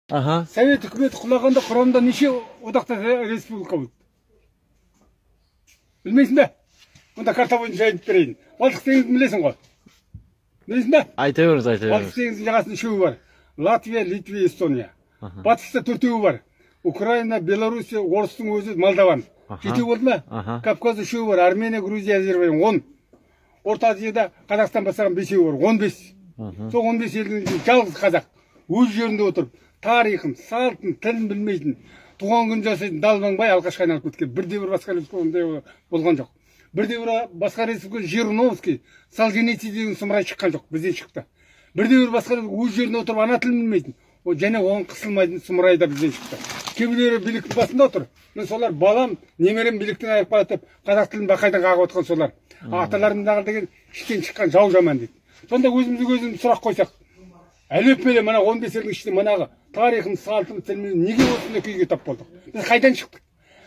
Аха. Совет үкіметі құлағанда құрамында неше одақтас республика болды? Білмейсің бе? Онда карта бойынша айтып берейін. Балтық теңізін білесің ғой? Білесің бе? Айта беріңіз, айта Балтық беріңіз. теңізінің жағасында үшеуі бар. Латвия, Литва, Эстония. Батыста төртеуі бар. Украина, Белоруссия, орыстың өзі, Молдаван. Жетеу болды ма? Аха. Кавказда үшеуі бар. Армения, Грузия, Әзербайжан. 10. Орта Азияда Қазақстан бастаған бесеуі бар. 15. Сол 15 елдің ішінде жалғыз қазақ өз жерінде отырып, тарихын, салтын, тілін білмейтін, туған күн жасайтын далбаңбай алқашқа айналып кеткен. Бірде бір басқа республика ондай болған жоқ. Бірде бір басқа республика Жириновский, Солженицын деген сұмырай шыққан жоқ, бізден шықты. Бірде бір басқа өз жерінде отырып ана тілін білмейтін, және оған қысылмайтын сұмырай да бізден шықты. Кейбіреулері биліктің басында отыр. Міне солар балам, немерем биліктен айырып қалады деп қазақ тілін бақайдан қағып отқан солар. Аталарымыз деген іштен шыққан жау жаман дейді. Сонда өзімізге өзіміз сұрақ қойсақ, әлеппеле мына 15 елдің ішінде манағы тарихымыз, салтымыз, тіліміз неге осындай күйге тап болдық? Біз қайдан шықтық?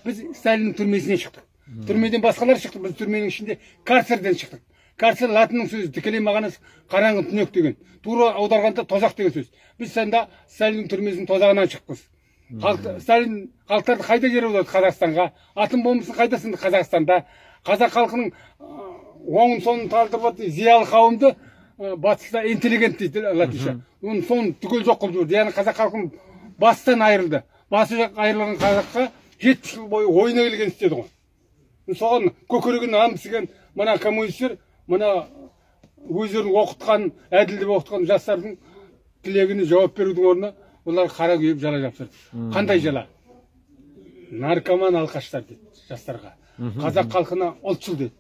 Біз Сталиннің түрмесінен шықтық. Түрмеден басқалар шықты, біз түрменің ішінде карцерден шықтық. Карцер латынның сөзі, тікелей мағынасы қараңғы түнек деген. Тура аударғанда тозақ деген сөз. Біз сонда Сталиннің түрмесінің тозағынан шықпыз. Сталин халықтарды қайда жер аударды? Қазақстанға. Атом бомбасын қайда сынды? Қазақстанда. Қазақ халқының оңын соңын талдырып зиялы қауымды батыста интеллигент дейді латынша. Оның соңын түгел жоқ қылып жіберді. Яғни қазақ халқының бастан айырылды. Басы айырылған қазаққа 70 жыл бойы ойына келген істеді ғой. Соған көкірегін нан піскен мына коммунистер, мына өздерін оқытқан, әділ деп оқытқан жастардың тілегіне жауап берудің орнына олар қара күйіп жала жапсырды. Қандай жала? Наркоман алқаштар дейді жастарға. Қазақ халқына ұлтшыл дейді.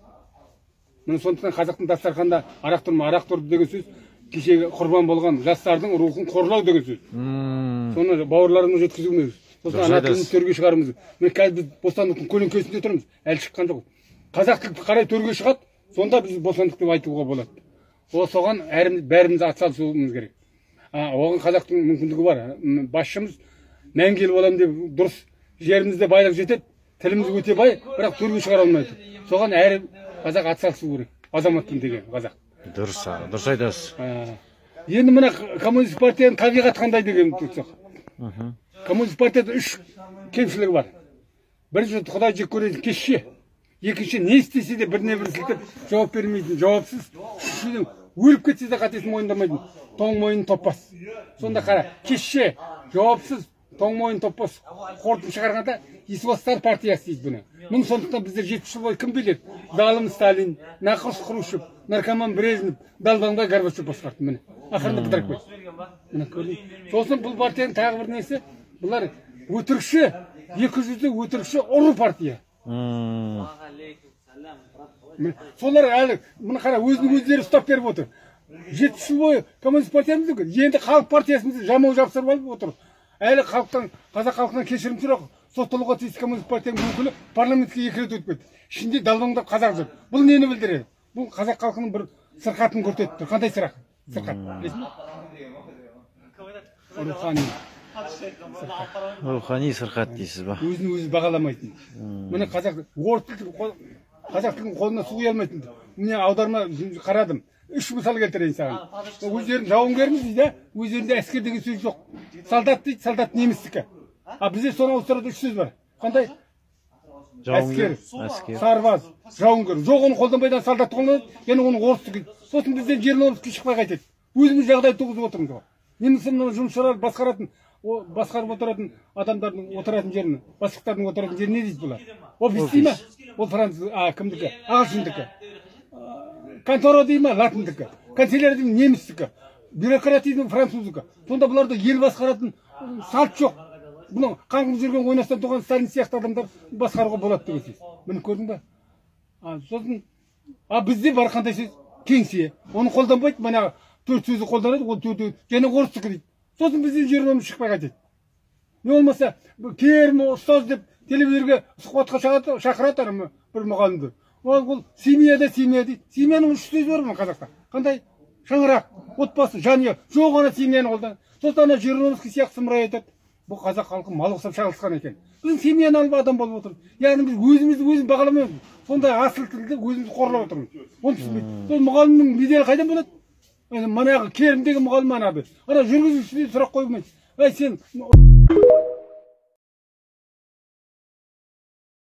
Міне сондықтан қазақтың дастарханында арақ тұр ма, арақ тұр деген сөз кешегі құрбан болған жастардың рухын қорлау деген сөз. Соны бауырларымызға жеткізуіміз. Сосын ана тілін төрге шығаруымыз. Міне қазір біз бостандықтың көлеңкесінде тұрмыз, әлі шыққан жоқ. Қазақ тілі қарай төрге шығады, сонда біз бостандық деп айтуға болады. О, соған бәріміз атсалысуымыз керек. Оған қазақтың мүмкіндігі бар. Басшымыз мәңгі ел боламын деп дұрыс, жерімізде байлық жетеді, тіліміз өте бай, бірақ төрге шығара алмайды. Соған әр қазақ атсалысу керек. Азаматпын деген қазақ. Дұрыс, дұрыс айтасыз. Енді мына коммунистік партияның табиғаты қандай деген тұрсақ. Коммунистік партияда үш кемшілігі бар. Бірінші, Құдай жек көретін кешше. Екінші, не істесе де біріне бірін сілтеп жауап бермейтін, жауапсыз. Үшіншіден, өліп кетсе де қатесін мойындамайтын, тоң мойын топас. Сонда қара, кешше, жауапсыз, тоң мойын топас қорытынды шығарғанда Есуастар партиясы дейді бұны. Міне сондықтан біздер 70 жыл бойы кім биледі? Залым Сталин, нақұрыс Хрущев, наркоман Брежнев, далбаңбай Горбачев басқарды. Міне ақырында бытырап кетті. Міне көрдің. Сосын бұл партияның тағы бір несі, бұлар өтірікші, екі жүзді өтірікші ұры партия. Солар әлі, міне қара, өзінің өздері ұстап беріп отыр. 70 жыл бойы коммунист партиямыз, енді халық партиясымызды жамау жапсырып алып отыр. Әлі халықтан, қазақ халқынан кешірім сұрап, сотталуға тиісті коммунист партияның өкілі парламентке екі рет өтіп кетті. Ішінде далбаңдап қазақ жүр. Бұл нені білдіреді? Бұл қазақ халқының бір сырқатын көрсетіп тұр. Қандай сырқат? Сырқат, білесің бе? Рухани. Рухани сырқат дейсіз ба? Өзін өзі бағаламайтын. Міне қазақ орыс тілін, қазақ тілін қолына су құя алмайтын. Міне аударма қарадым. Үш мысал келтірейін саған. Өздерінің жауынгеріміз дейді, өздерінде әскер деген сөз жоқ. Солдат дейді, солдат немістікі. А бізде соны ауыстыратын үш сөз бар. Қандай? Әскер, сарбаз, жауынгер. Жоқ, оны қолданбайды, солдатты қолданады, және оны орыстікі. Сосын бізден Жириновский шықпай қайтеді. Өзіміз жағдай туғызып отырмыз ғой. Немесе мына жұмысшылар басқаратын, басқарып отыратын адамдардың отыратын жерін, бастықтардың отыратын жерін не дейді бұлар? Офис дей ма? Ол француз, кімдікі? Ағылшындікі. Контора дей ма? Латындікі. Канцелярия дей ма? Немістікі. Бюрократия дей ма? Француздікі. Сонда бұларда ел басқаратын салт жоқ. Бұны қаңғып жүрген ойнастан туған Сталин сияқты адамдар басқаруға болады деген сөз. Міне көрдің бе? Сосын, бізде бар қандай сөз? Кеңсе. Оны қолданбайды, манағы төрт сөзді қолданады, ол төртеу және орыстікі дейді. Сосын бізден жиырмамыз шықпай қайтеді. Не болмаса, керім ұстаз деп телевизорге сұхбатқа шақырады бір мұғалімді. Ол семьяда семья дейді. Семьяның үш сөзі бар ма қазақта? Қандай? Шаңырақ, отбасы, жанұя. Жоқ, ана семьяны қолданады. Сосын ана Жириновский сияқты сұмырай айтады. Бұл қазақ халқы мал ұқсап шағылысқан екен. Біздің семьяны алып адам болып отырмыз. Яғни біз өзімізді өзіміз бағаламаймыз. Сондай асыл тілді өзіміз қорлап отырмыз. Оны түсінбейді. Сол мұғалімнің беделі қайдан болады? Манағы керім деген мұғалім анады. Ана жүргізушіден сұрақ қоймайды. Ей, сен.